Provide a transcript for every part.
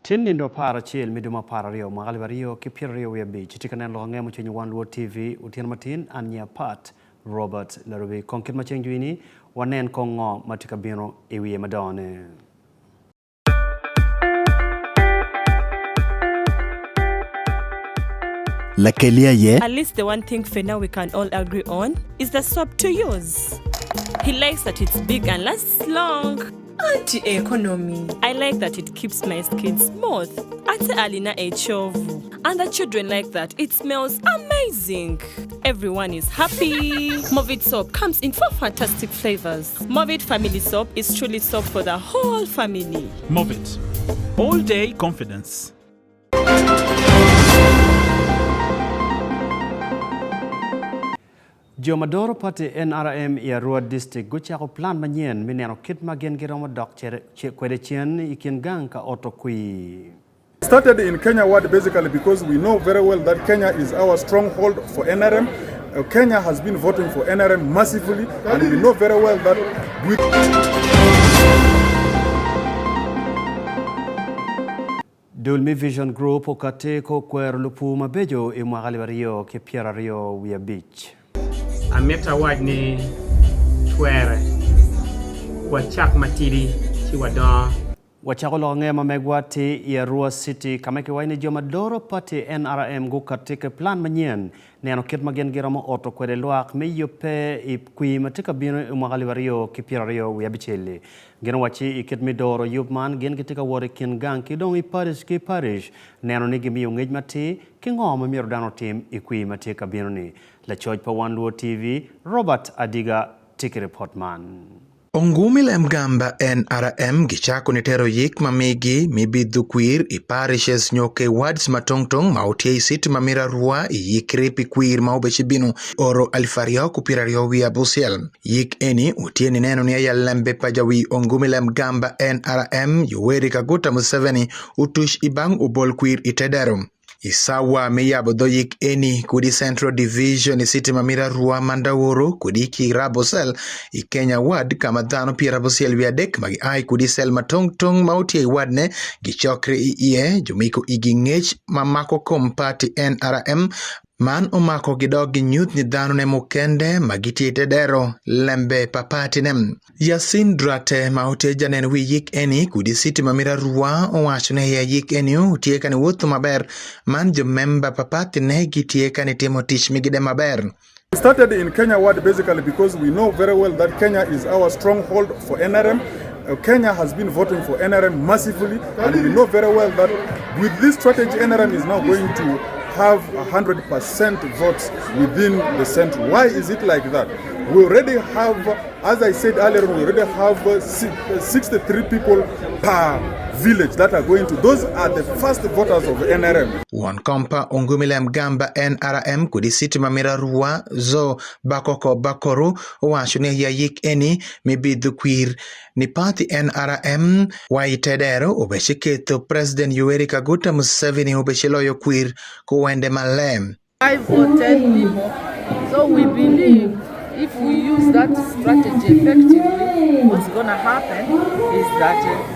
Tin nindo 11 me dwe me 12 mwaka 2025, itye ka neno lok ange mucwenyo Wan Luo TV otyeno matin, an nyinga Pat Robert Larubi. Kong kit ma ceng jwi-ni, wanen kong ngo ma tye ka bino i wiye madongo-ni. Lakeli aye. At least the one thing Fena we can all agree on is the soap to use. He likes that it's big and lasts long. Anti economy. I like that it keeps my skin smooth. Ate alina ekyovu. And the children like that it smells amazing. Everyone is happy. Movit soap comes in four fantastic flavors. Movit family soap is truly soap for the whole family. Movit. All day confidence. Jo ma doro pati NRM i Arua District gucako plan manyen me neno kit ma gin giromo dok kwede cen i kin gang ka oto kwir. Started in Kenya ward basically because we know very well that Kenya is our stronghold for NRM. Uh, Kenya has been voting for NRM massively and we know very well that with Dul me Vision Group okati ko kwero lupu mabeco i mwaka 2025. Amito awac ni twere wacak matidi ci wadongo. Wacako lok ange ma megwa tye i Arua City ka ma kiwaco ni jo ma doro pati NRM gukati ki plan manyen neno kit ma gin giromo oto kwede lwak me yubbe i kwir ma tye ka bino i mwaka 2026. Gin owacci i kit me doro yub man gin gitye ka wot i kin gang ki dong i parish ki parish neno ni gimiyo ngec matir ki ngo ma myero dano otim i kwir ma tye ka bino ni. Lacoc pa Wan Luo TV, Robert Adiga tye ki ripot man. Ongumi Lemgamba NRM gicako nitero yik ma migi mi bidhu kwir i parishes nyo ke wards ma tong tong ma otye i city ma miro arwa i yikri pi kwir ma obeci bino oro alif aryo ku pyeraryo wiye abucel. Yik eni otye nineno ni aya lembe pa jawi Ongumi Lemgamba NRM Yoweri Kaguta Museveni otuc i bang obol kwir i te dero. I cawa me yabo dho yik eni kodi Central Division i citi ma mito arwa ma Ndaworo kodi Kirabo Cell i Kenya Ward ka ma dano pyerabucel wiye adek ma gia i kodi cell ma tong tong ma otye i ward ne gicokre i iye jomiko igi ngec ma mako kom party NRM Man omako gidok ginyut ni dhanone mukende ma gitye i te dero lembe pa patine. Yasin Drate ma otye janen wi yik eni kudi city ma mito arwa owaco ni ya yik eni otye ka ni wotho maber man jo memba pa patine gitye ka ni timo tic migide maber. We started in Kenya ward basically because we know very well that Kenya is our stronghold for NRM. Uh, Kenya has been voting for NRM massively and we know very well that with this strategy NRM is now going to have 100% votes within the central. Why is it like that? We already have, as I said earlier, we already have uh, uh, 63 people per village that are going to, those are the first voters of NRM. Won kompa Ongumilem Gamba NRM kodi city ma mito arwa zo Bakoko Bakoru owaco ni ya yik eni mi bidho kwir ni party NRM wa i tedero obece ketho President Yoweri Kaguta Museveni obece loyo kwir kuwende malem. 5 or 10 people. So we believe if we use that strategy effectively, what's going to happen is that uh,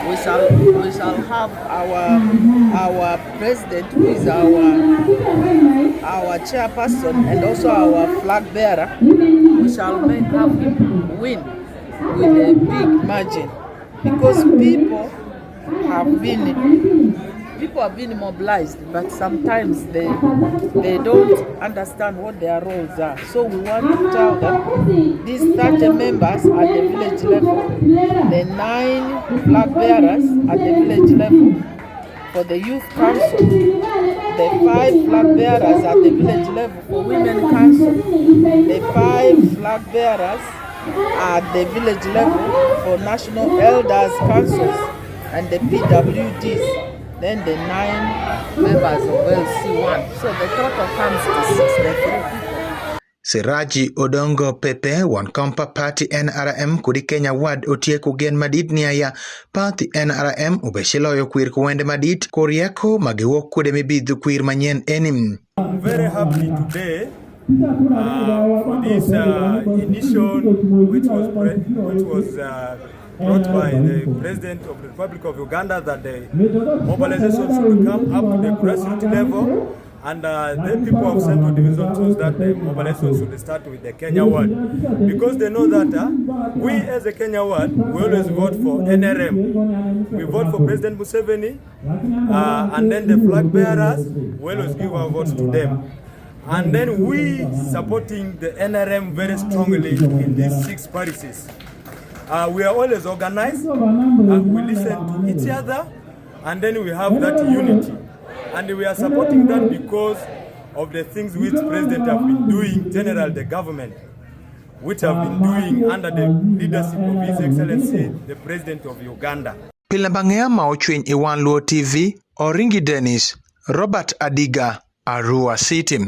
we shall we shall have our our president, who is our our chairperson and also our flag bearer. We shall make have him win with a big margin because people have been people have been mobilized, but sometimes they they don't understand what their roles are. So we want to tell them these 30 members at the village level, the 9 flag bearers at the village level for the youth council, the 5 flag bearers at the village level for women council, the 5 flag bearers at the village level for national elders councils and the PWDs, then the 9 members of LC1. So the total comes to 63 people. Siraji Odongo Pepe won kom pa party NRM kodi Kenya Ward otieko gen madit ni aya party NRM obece loyo kwir kuwende madit kuryeko ma giwok kude mibidho kwir manyen eni. I'm very happy today uh, for this uh, initiation which was, which was uh, brought by the President of the Republic of Uganda that the mobilization should come up to the grassroots level and the people of Central Division chose that the mobilization should start with the Kenya ward because they know that we as a Kenya ward, we always vote for NRM. We vote for President Museveni and then the flag bearers, we always give our votes to them. And then we supporting the NRM very strongly in these 6 parishes. We are always organized, we listen to each other, and then we have that unity. And we are supporting that because of the things which President have been doing, general the government, which have been doing under the leadership of His Excellency, the President of Uganda. Pi lambangea ma ocwiny i Wan Luo TV, Oringi Dennis, Robert Adiga, Arua City.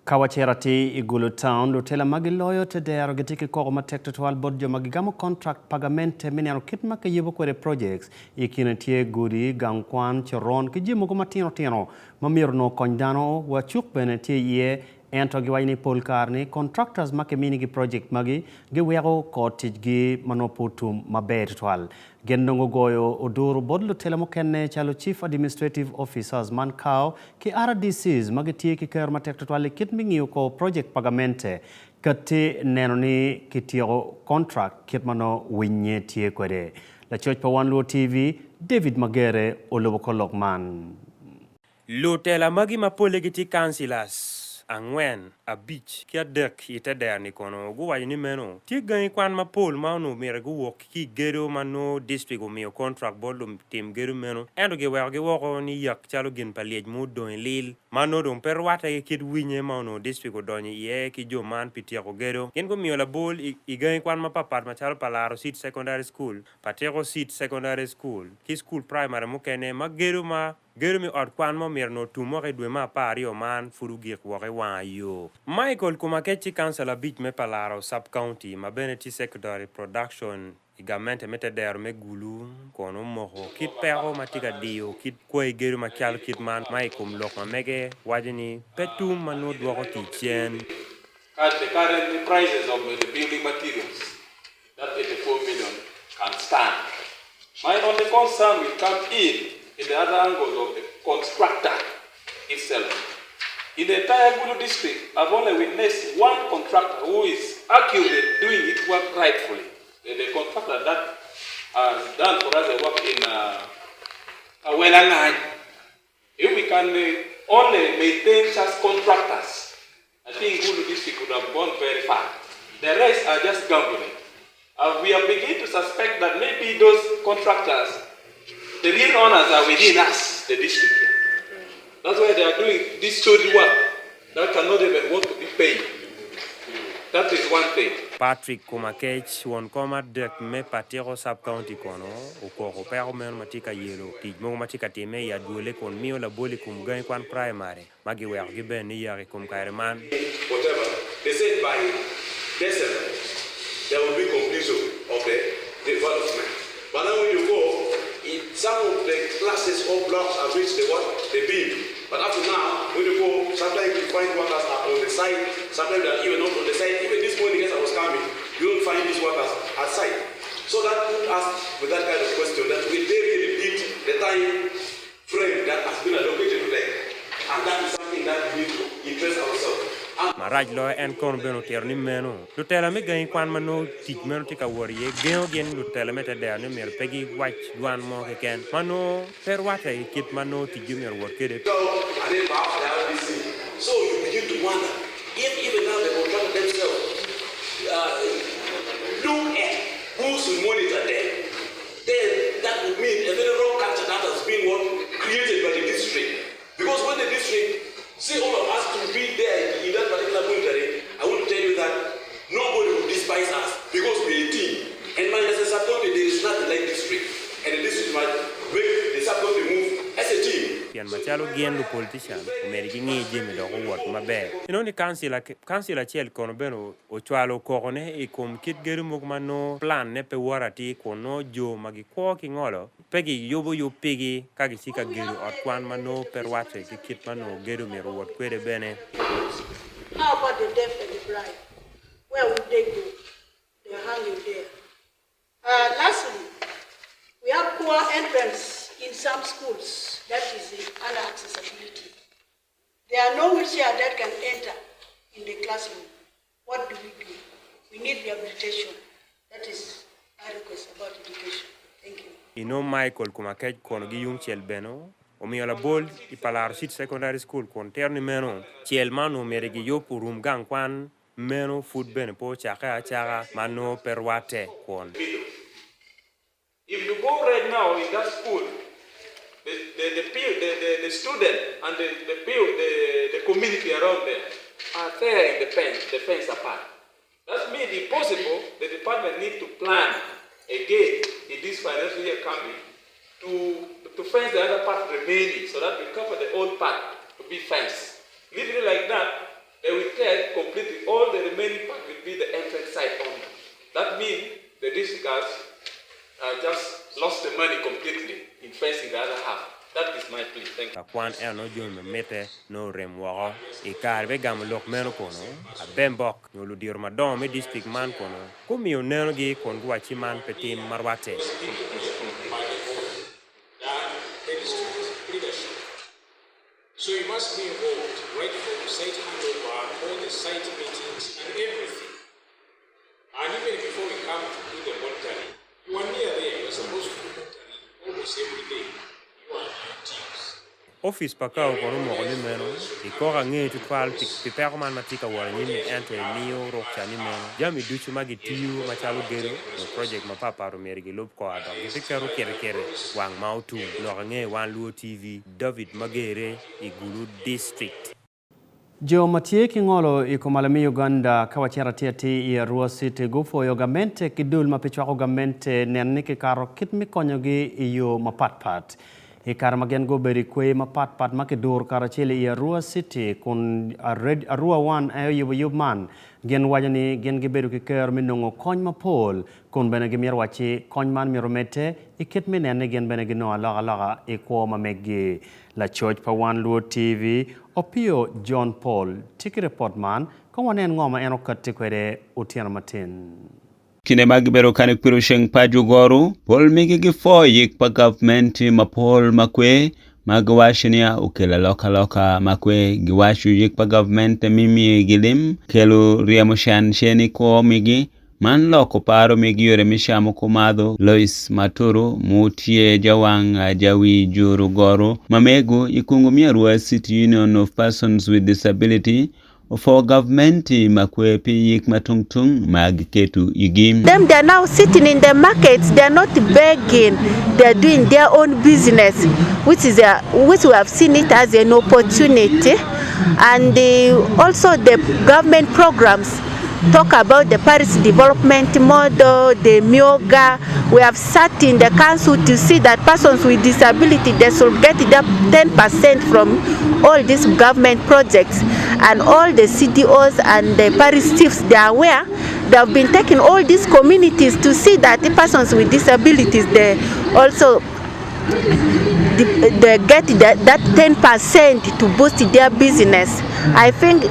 Ka wacito atir i Gulu Town, lutela ma giloyo te dero gitye ki koko matek tutwal bot jo ma gigamo kontrak pa gamente me neno kit ma kiyubo kwede projects. I kine tye gudi, gang kwan, coron ki jami mogo matino tino ma myero onongo okony dano wa cuk bene tye iye. Ento giwaco ni pol kare ni contractors ma kiminigi project magi giweko kor ticgi ma nongo pe otum maber tutwal. Gin dong ogoyo oduro bot lutela mukene calo Chief Administrative Officers man cao ki RDCs ma gitye ki kero matek tutwal i kit me ngiyo kor project pa gamente kati neno ni kityeko contract kit ma nongo winye tye kwede. Lacoc pa Wan Luo TV, David Magere olubo kor lok man. Lutela magi ma polle gitye councillors angwen, abic, ki adek i te dero-ni kono guwaco ni meno tye gangi kwan mapol ma onongo myero guwok ki i gedo ma nongo district omiyo contract bot lutim gedo meno ento giwekogi woko ni yak calo gin pa lyec ma odong i lil ma nongo dong pe rwatte ki kit winye ma onongo district odonyo iye ki jo man pi tyeko gedo. Gin gumiyo labol i gangi kwan mapatpat macalo pa Laro Seed Secondary School, Patiko Seed Secondary School ki cukul primary mukene ma gedo ma Gedo me ot kwan ma omyero onongo otum woko i dwe me 12 man pud ogik woko i wanga yo. Michael Kumakech tye kancila abic me Palaro Sub-County ma bene tye Secretary Production i gamente me tedero me Gulu kun omoko kit peko ma tye ka diyo kit kwayi gedo macalo kit man ma i kom lok ma mege waco ni pe tum ma nongo dwoko tic cen. The current prices of the building materials that 84 million can stand. My only concern will come in in the other angles of the constructor itself. In the entire Gulu district, I've only witnessed one contractor who is accurately doing its work rightfully. The, the contractor that has done for us the work in Awelangany. If we can only maintain such contractors, I think Gulu district would have gone very far. The rest are just gambling. We are beginning to suspect that maybe those contractors, the real owners are within us, the district here. That's why they are doing this shoddy work that cannot even work to be paid. That is one thing. Patrick Kumakech, won kom adek me Patiko Sub-County kono okoko peko meno ma tye ka yelo tic mogo ma tye ka timme i adwole kun miyo labol i kom gangi kwan praimari ma giwekogi bene ni yako i kom kare man. Whatever, they said by December there will be completion of the development. But now when you go, in some of the classes or blocks have reached the what? The beam. But up to now, when you go, sometimes you find workers are on the site, sometimes they are even not on the site. Even this morning as I was coming, you don't find these workers at site. So that put us with that kind of question that will they really beat the time frame that has been allocated to them? And that is something that we need to interest ourselves. Marac loyo en kono bene otito ni meno lutela me gangi kwan ma nongo tic meno tye ka wot iye gengo gin lutela me te dero ni myero pe giwac dwan mo keken ma nongo pe rwatte ki kit ma nongo ticgi myero owot kwede. So you begin to wonder if even now the contractor themselves look at who should monitor them, then that would mean a very wrong culture that has been what created by the district. Because when the district say all of us to be there in that particular monitoring, I want to tell you that nobody will despise us because we are a team. And my as a sub-county, there is nothing like district. And the district might make the sub-county move as a team. Pien macalo gin lupolitician, omyero gingi jami dok owot maber. Inongo ni kancil acel kono bene ocwalo kokone i kom kit gedo mogo ma nongo plan ne pe woto atir kun nongo jo ma gikwo ki ngolo pe giyubo yub pigi ka gitye ka gedo ot kwan ma nongo pe rwatte ki kit ma nongo gedo myero owot kwede bene. How about the deaf and the blind? Where would they go? They are hanging there. Lastly. poor entrance in some schools, that is under accessibility. There are no wheelchair that can enter in the classroom. What do we do? We need rehabilitation. That is our request about education. Thank you. Ino Michael Kumakec kono gi yung cel bene omiyo labol i Palaro City Secondary School kun tito ni meno cel ma onongo myero giyub orum gang kwan meno pud bene pe ocakke acaka ma nongo pe rwatte kun. If you go right now in that school, the, the, the, the, the, the student and the, the, the, the community around there are tearing the fence, the fence apart. That means if possible, the department need to plan again in this financial year coming to, to fence the other part remaining so that we cover the old part to be fenced. Leave it like that, they will tear completely. All the remaining part will be the entrance side only. That means the district has uh, just lost the money completely in fencing the other half. That is my plea. Thank you. Lakwan eno nongo jami ma mitte nongo orem woko. I kare me gamo lok meno kono, Abembok nyo ludito madongo me distrik man kono gumiyo nenogi kun guwacci man pe tim ma rwatte. So you must be involved right from site handover, all the site meetings and everything. And even before we come to do the monitoring, you are near there, you are supposed to do monitoring almost every day, you and your teams. Opic pa CAO kono omoko ni meno i koko ange tutwal pi peko man ma tye ka wot anyim-mi ento imiyo rukca ni meno jami ducu ma gitiyo macalo gedo nyo projek mapatpat omyero gilub kor dok gibiketo kirikiri wang ma otum. Lok ange Wan Luo TV, David Magere i Gulu District. Jo ma tye ki ngolo i kom alem me Uganda ka wacito atir atir i Arua City gupwoyo gamente ki dul ma pe cwako gamente neno ni kikato kit me konyogi i yo mapat pat. I kare ma gin gubedo i kwer mapat pat ma kiduro karacel i Arua City kun Arua One aye oyubo yub man, gin waco ni gin gibedo ki kero me nongo kony mapol kun bene gimito wacci kony man myero omedde i kit me neno ni gin bene ginongo alokaloka i kwo ma meggi. Lacoc pa Wan Luo TV, Opio John Paul, tye ki ripot man, kong wanen ngo ma en okatti kwede otyeno matin. Kinde ma gibedo kani kwiro ceng pa jugoro, pol migi gipwo yik pa gavmenti mapol ma kwe ma giwaco niya okelo alokaloka ma kwe. Giwaco yik pa gavmente mi miye lim kelo ryemo can cen i kwo migi Man loko paro megi yore me camo kumadho Lois Maturu mutie jawang jawi juru goro mamego ikungu mi Arua City Union of Persons with Disability for government makwe pi yik matungtung mag ketu igi. Them they are now sitting in the markets, they are not begging, they are doing their own business, which is a, which we have seen it as an opportunity, and also the government programs talk about the Paris Development Model, the Myoga. We have sat in the council to see that persons with disability, they should get their 10% from all these government projects. And all the CDOs and the Paris chiefs, they are aware. They have been taking all these communities to see that the persons with disabilities, they also they get that 10% to boost their business. I think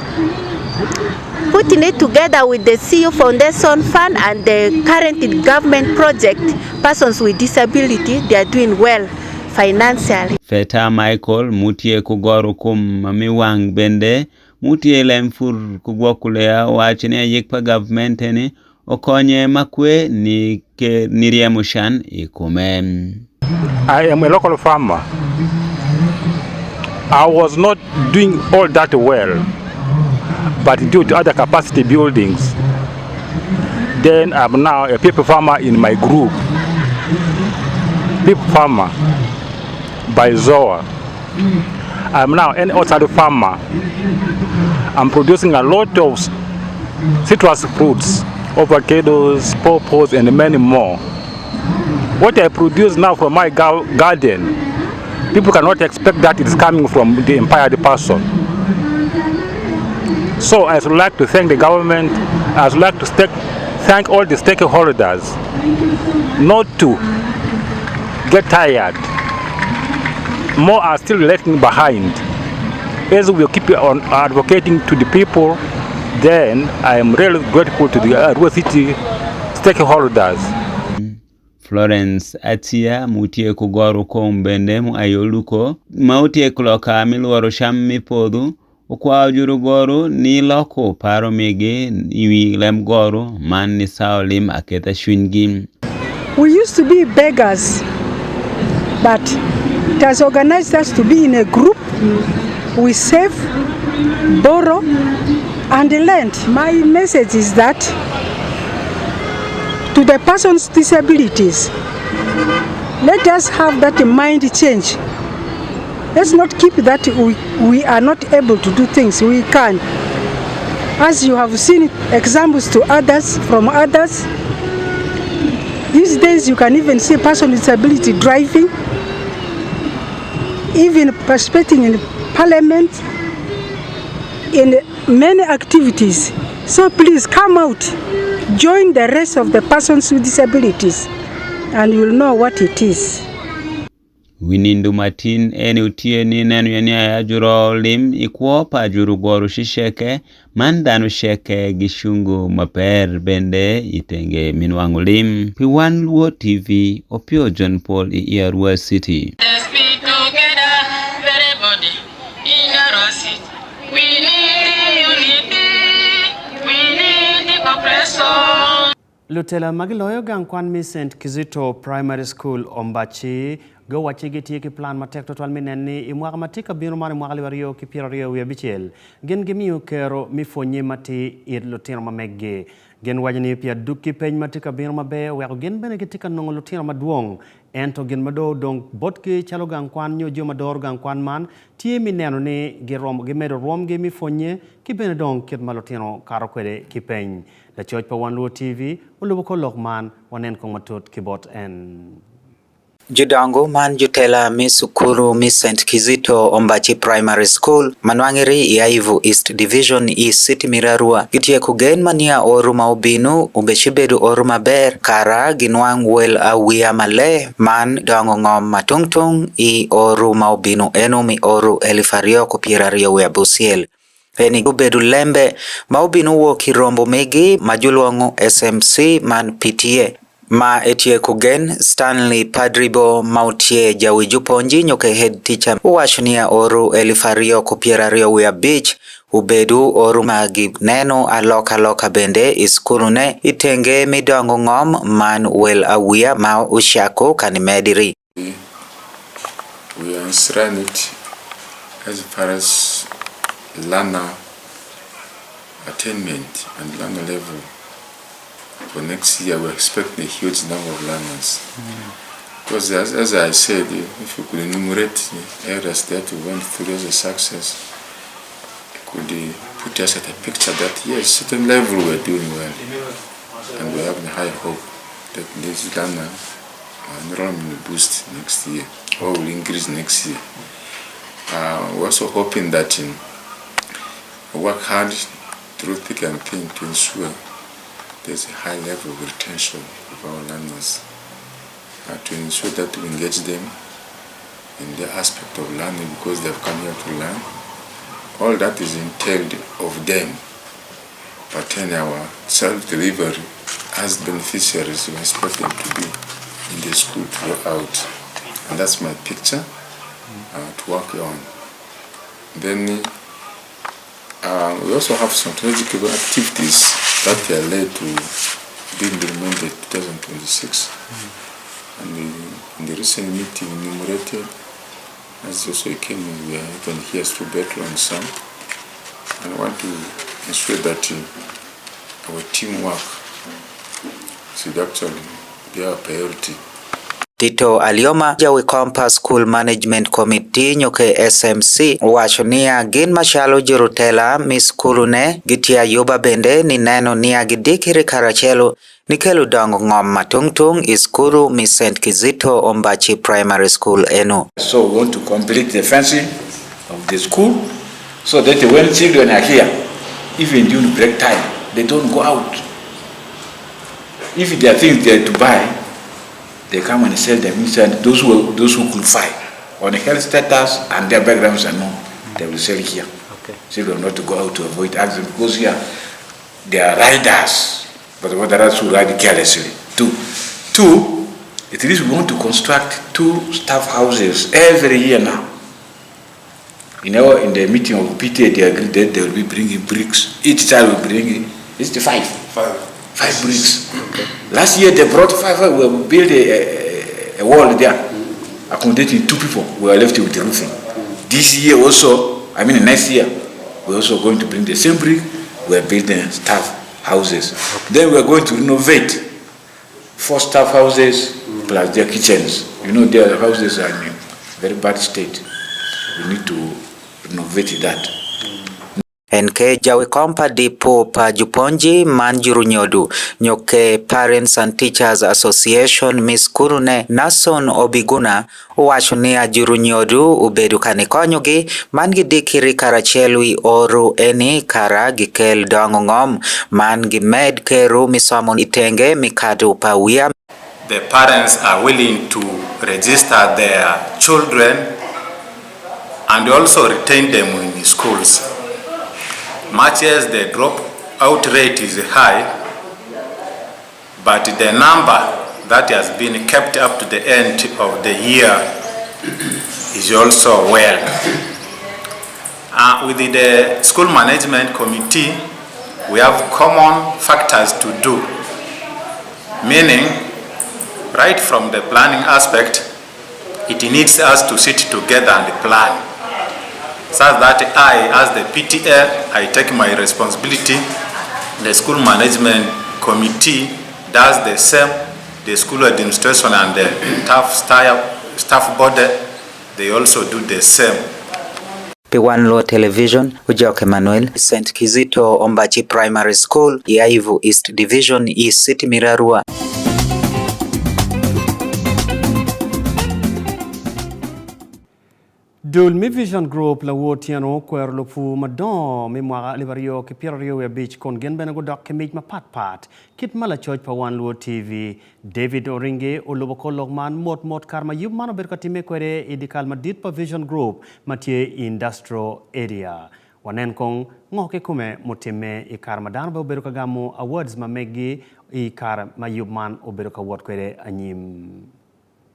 putting it together with the CU Foundation Fund and the current government project, persons with disability, they are doing well financially. Feta Michael mutie kugoro kum miwang bende mutie lemfur kugwokulea wacho ni ayik pa government ni okonye makwe ni ke ni riemo shan ikome. I am a local farmer. I was not doing all that well, but due to other capacity buildings, then I'm now a people farmer in my group. People farmer by Zoa. I'm now an orchard farmer. I'm producing a lot of citrus fruits, avocados, pawpaws, and many more. What I produce now from my garden, people cannot expect that it's coming from the empowered person. So I would like to thank the government. I would like to thank all the stakeholders not to get tired. More are still left behind. As we keep on advocating to the people, then I am really grateful to the Arua City stakeholders. Florence Atia mutyeko goro kom bende mu aye oluko ma otyeko loka mi lworo cam mi podho okwao juru goro ni loko paro mege iwi lem goro man ni sao lim aketha cwinygi. We used to be beggars, but it has organized us to be in a group. We save, borrow, and lend. My message is that to the persons with disabilities, let us have that mind change. Let's not keep that we are not able to do things. We can. As you have seen examples to others from others, these days you can even see person with disability driving, even participating in parliament, in many activities. So please come out, join the rest of the persons with disabilities, and you'll know what it is. Wi nindo matin eni otye ni neno ya ni aya juro lim i kwo pa juru goro ciceke man dano ceke gi cungo maber bende i tenge minwango lim. Pi Wan Luo TV, Opio John Paul i Arua City. Let's be together, everybody in Arua City. We need unity, we need cooperation. Lutela ma giloyo gang kwan me St. Kizito Primary School Ombaci guwacci gitye ki plan matek twatwal me neno ni i mwaka ma tye ka bino man i mwaka 2026 gin gimiyo kero me pwonye matir it lutino ma meggi. Gin waco ni pi adukki peny ma tye ka bino maber oweko gin bene gitye ka nongo lutino madwong ento gin ma dong odong botgi calo gang kwan nyo jo ma doro gang kwan man tye me neno ni gimedo rwomgi me pwonye ki bene dong kit ma lutino kato kwede ki peny. Lacoc pa Wan Luo TV olubo kor lok man, wanen kong matut ki bot en. Jodongo man jutela me cukuru me St. Kizito Ombaci Primary School ma nwangere i Aivu East Division i city me Arua gityeko gen ma nia oro ma obino obecibedo oro maber kara ginwang wel awiya maler man dongo ngom ma tungtung i oro ma obino eno me oro 2026. Eni obedo lembe ma obino wok i rombo megi ma julwongo SMC man PTA. Ma etyeko gen, Stanley Padribo ma otie jawi jopuonji nyoka head teacher owacho niya oru 2025 obedo oru ma gineno alokaloka bende i skulune itenge midongo ng'om man wel awiya ma ochako kanimediri. We answering it as far as learner attainment and learner level. For next year, we expect a huge number of learners. Because as I said, if you could enumerate the areas that we went through as a success, it could put us at a picture that yes, certain level we are doing well. And we have a high hope that this learner enrollment will boost next year or will increase next year. We're also hoping that we work hard through thick and thin to ensure there's a high level of retention of our learners, to ensure that we engage them in the aspect of learning because they've come here to learn. All that is entailed of them, but in our self-delivery as beneficiaries, we expect them to be in the school throughout. And that's my picture to work on. Then we also have some strategic activities that are led to be implemented in 2026. And in the recent meeting enumerated, as also came in, we are even here through better on some. And I want to ensure that our teamwork should actually be our priority. Tito Alioma jawi Compass School Management Committee nyoke SMC owacho niya gin machalo jorutela mi skulu ne gitie ayuba bende ni neno niya gidikri karachelo nikelo dongo ng'om matung'tung' i skulu mi St. Kizito Ombachi Primary School eno. So we want to complete the fencing of the school so that when children are here, even during break time, they don't go out. If there are things they are to buy, they come and sell them inside. Those who qualify on health status and their backgrounds are known, they will sell here. Children not to go out to avoid accidents because here they are riders, but what are those who ride carelessly. Two, At least we want to construct two staff houses every year now. You know, in the meeting of PTA, they agreed that they will be bringing bricks. Each child will bring, is it five? Five. Five bricks. Okay. Last year they brought five, we built a, a, a wall there, accommodating two people. We are left with the roofing. This year also, I mean next year, we're also going to bring the same brick. We are building staff houses. Okay. Then we are going to renovate four staff houses plus their kitchens. You know, their houses are in a very bad state. We need to renovate that. NK jawi kompa dipo pa juponji man jurunyodu nyoke Parents and Teachers Association Miss Kurune Nason Obiguna owacho ni ajurunyodu obedo kani konyogi man gidikiri karachiel wi oru eni kara gikel dongo ng'om man gimed keru misomo itenge mikado pa wia. The parents are willing to register their children and also retain them in schools. Much as the dropout rate is high, but the number that has been kept up to the end of the year is also well. Uh, with the school management committee, we have common factors to do, meaning right from the planning aspect, it needs us to sit together and plan such that I, as the PTA, I take my responsibility. The school management committee does the same. The school administration and the staff, staff, staff body, they also do the same. P1 Luo Television, Ujok Emmanuel, St. Kizito Ombachi Primary School, Yaivu East Division, East City Mirarua. Dul mi Vision Group lawor tyeno okwero lupur madongo me mwaka 20 ki 25 kun gin bene gudok ki mic mapatpat. Kit ma lacoc pa Wan Luo TV, David Oringi olubo kor lok man motmot kare ma yub man obedo ka timme kwede i dyekal madit pa Vision Group ma tye i Industrial Area. Wanen kong ngo kikome mutimme i kare ma dano bene obedo ka gamo awards ma meggi i kare ma yub man obedo ka wot kwede anyim.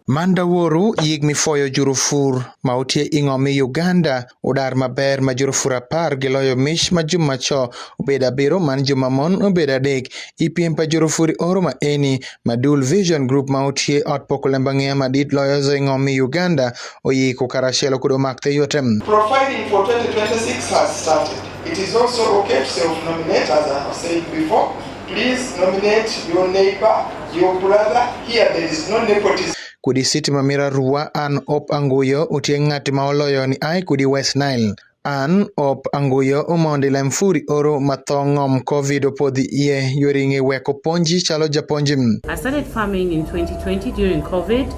Man daworu yik mi foyo jurufur ma otie ing'o mi Uganda udar maber ma jurufur apar giloyo mich ma juma cho obedo abiro man juma mon obedo adek i piem pa jurufur i oro ma eni ma dul Vision Group ma otie ot poko lembang'eya madit loyo zo ing'o mi Uganda oyiko karachelo kudo mak te yote. Profiling for 2026 has started. It is also okay to self-nominate, as I have said before. Please nominate your neighbor, your brother. Here there is no nepotism. Kudi City ma Mirarua Ann Op Anguyo otie ng'at ma oloyo ni ai kudi West Nile. Ann Op Anguyo omondi lemfuri oro ma tho ng'om Covid opodhi iye yoring'e weko ponji chalo japonji. I started farming in 2020 during COVID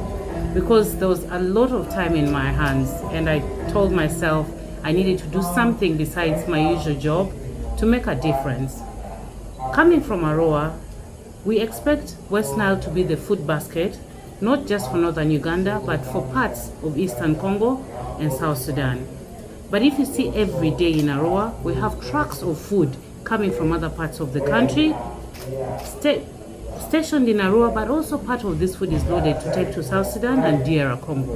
because there was a lot of time in my hands and I told myself I needed to do something besides my usual job to make a difference. Coming from Arua, we expect West Nile to be the food basket, not just for northern Uganda, but for parts of eastern Congo and South Sudan. But if you see every day in Arua, we have trucks of food coming from other parts of the country, sta stationed in Arua, but also part of this food is loaded to take to South Sudan and DR Congo.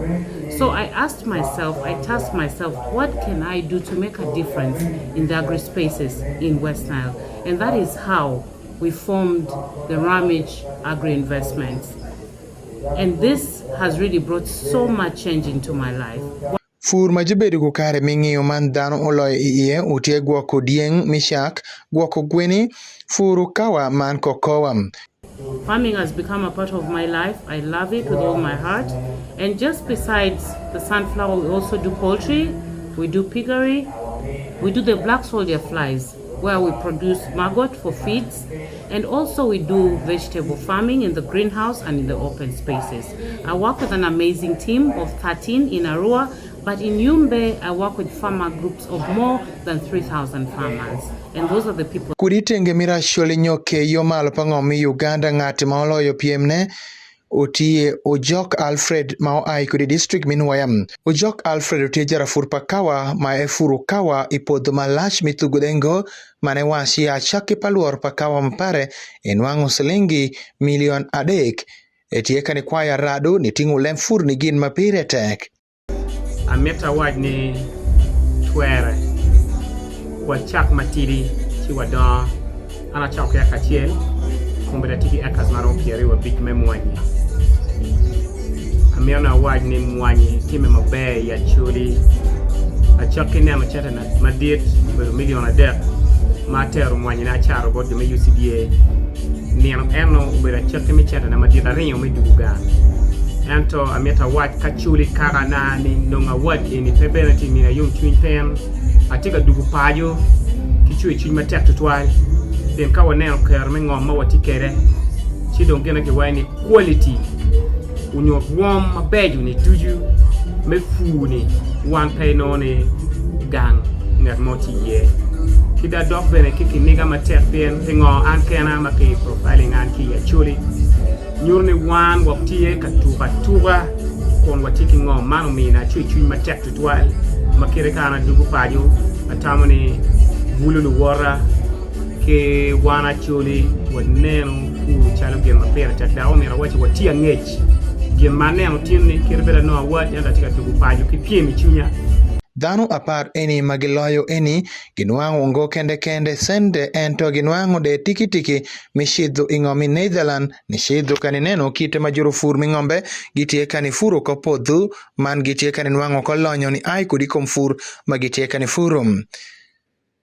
So I asked myself, I tasked myself, what can I do to make a difference in the agri spaces in West Nile? And that is how we formed the Ramage Agri Investments. And this has really brought so much change into my life. Fur ma jobedo ku kare mi ng'iyo man dhano oloyo i iye otie gwoko dieng mishak, gwoko gweni, furu kawa man kokowa. Farming has become a part of my life. I love it with all my heart. And just besides the sunflower, we also do poultry, we do piggery, we do the black soldier flies, where we produce maggot for feeds, and also we do vegetable farming in the greenhouse and in the open spaces. I work with an amazing team of 13 in Arua, but in Yumbe, I work with farmer groups of more than 3,000 farmers. And those are the people. Kudi tenge miracholi nyoke yo malo pa ng'om mi Uganda ng'at ma oloyo piem ne otie Ojok Alfred ma oai kodi district Minwayam. Ojok Alfred otie jarafur pa kawa ma e furu kawa i podho malach mithugo mane wachi achaki pa luor pa kawa mapare e nwang'o silingi milion adek. Etye ka nikwayo arado ni tingo lem fur ni gin ma pire tek. Amito awac ni twere wacak matidi ci wadongo. An acako ki eka acel, kombeddi atye ki acres ma romo 25 me mwanyi. Amito ni awac ni mwanyi timme maber i Acholi. Acakki neno cente madit obedo milion adek ma atero mwanyina acato bot jo me UCDA. Nino eno obedo acakki me centena madit aringo me dwogo gang. Ento amito awac ka cul i kakana ni nongo award eni pe bene tye mina yomcwiny pien atye ka dwogo paco ki cwercwiny matek tutwal pien ka waneno kero me ngom ma watye kwede ci dong gine kiwaco ni quality onyo rwom mabeco ni ducu me pur ni wan pe inongo ni gang ngat mo tye iye ki da dok bene ki kiniga matek pien pingo an kena ma ki profiling an ki i Acholi nyuto ni wan watye ka tuko atuka kun watye ki ngom man omina cwercwiny matek tutwal ma kite ka an adwogo paco atamo ni bwulo luwota ki wan Acholi waneno pur calo gin ma pire tek dok omyero awaci watye angec gin ma aneno tin-ni kite bed anongo awac ento atye ka dwogo paco ki pyem i cwinya. Dano apar eni ma giloyo eni ginwango ngo kende kende cente ento ginwango de tikitiki mi cidho i ngom i Netherland ni cidho ka nineno kite ma joro fur mi ngombe gitye ka ni furo ko podho man gitye ka ni nwango ko lonyo ni ai kodi kom fur ma gitye ka ni furo.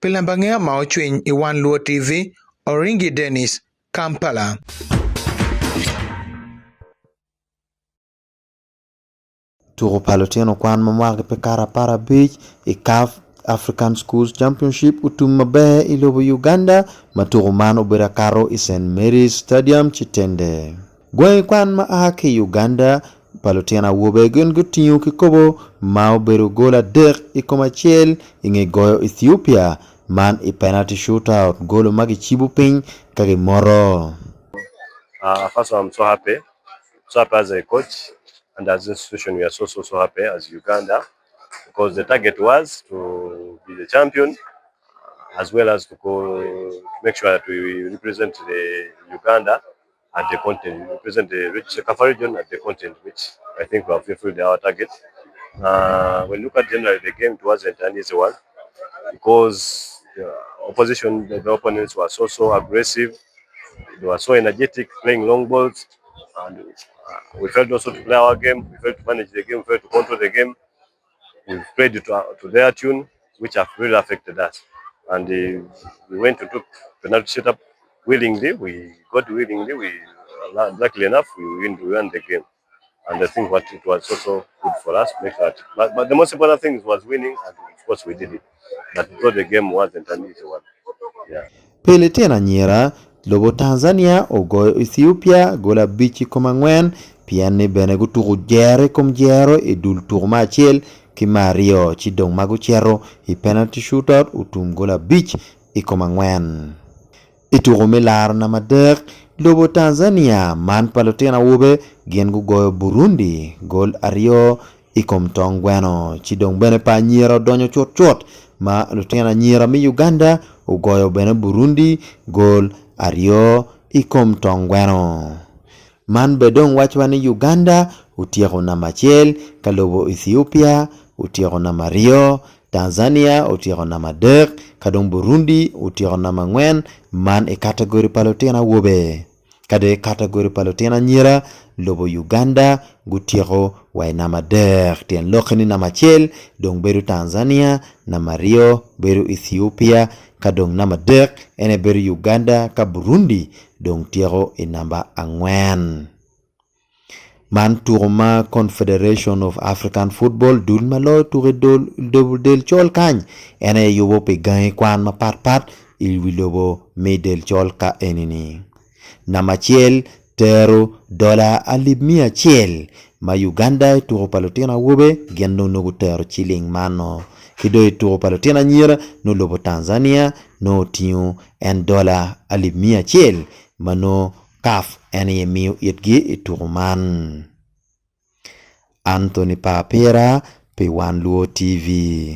Pi lambangea ma ocwiny i Wan Luo TV, Oringi Dennis, Kampala. Tuko pa lutino kwan ma mwakgi pe kato aparabic i CAF African Schools Championship otum maber i lobo Uganda ma tuko man obedo akato i St Mary's Stadium Kitende. Gwangi kwan ma a ki i Uganda pa lutino awobe gin gutingo kikopo ma obedo gol adek i kom acel i nge goyo Ethiopia man i penalty shootout golo ma kicibo piny ka gimoto. First of all I'm so happy, so happy as a coach and as institution we are so so so happy as Uganda because the target was to be the champion as well as to go to make sure that we represent the Uganda at the continent, represent the CECAFA region at the continent, which I think we have fulfilled our target. When you look at generally the game, it wasn't an easy one because the opposition, the opponents were so, so aggressive. They were so energetic, playing long balls. And we failed also to play our game. We failed to manage the game. We failed to control the game. We played to their tune, which have really affected us. And we went to took penalty setup willingly. We got willingly. We luckily enough, we win, we won the game. And I think what it was also good for us. Make that, but the most important thing was winning, and of course we did it. But though the game wasn't an easy one. Yeah. Pi litino anyira, lobo Tanzania ogoyo Ethiopia gol abic i kom angwen pien ni bene gutuko jero i kom jero i dul tuko me acel ki me aryo ci dong ma gucito i penalty shootout otum gol abic i kom angwen. I tuko me laro namba adek, lobo Tanzania man pa lutino awobe gin gugoyo Burundi gol aryo i kom tong gweno ci dong bene pa anyira odonyo cutcut ma lutino anyira me Uganda ogoyo bene Burundi gol aryo i kom tong gweno. Man bene dong wacwa ni Uganda otyeko namba acel ka lobo Ethiopia otyeko namba aryo, Tanzania otyeko namba adek ka dong Burundi otyeko namba angwen man i kategori pa lutino awobe. Ka dong i kategori pa lutino anyira, lobo Uganda gutyeko wa i namba adek tyen lokke ni namba acel dong bedo Tanzania, namba aryo bedo Ethiopia ka dong namba adek en aye bedo Uganda ka Burundi dong tyeko i namba angwen. Man tuko ma Confederation of African Football dul ma loyo tuko i lobo del col kany en aye yubo pi gangi kwan mapat pat i wi lobo me del col ka eni-ni. Namba acel tero dola alip miya acel ma Uganda i tuko pa lutino awobe gin dong nongo gutero ciling man-nu ki dong i tuko pa lutino anyira nongo lobo Tanzania nongo otingo en dola alip miya acel ma nongo CAF en aye miyo itgi i tuko man. Anthony Papira pi Wan Luo TV.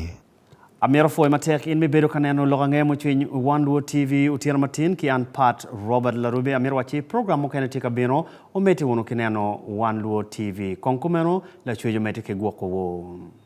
Amito pwoyo matek in me bedo ka neno lok ange mucwiny i One Luo TV otyeno matin ki an Pat Robert Larube. Amito wacci program mukene tye ka bino, omedde wunu ki neno One Luo TV. Kong kumeno, Lacwec omedde ki gwoko wu.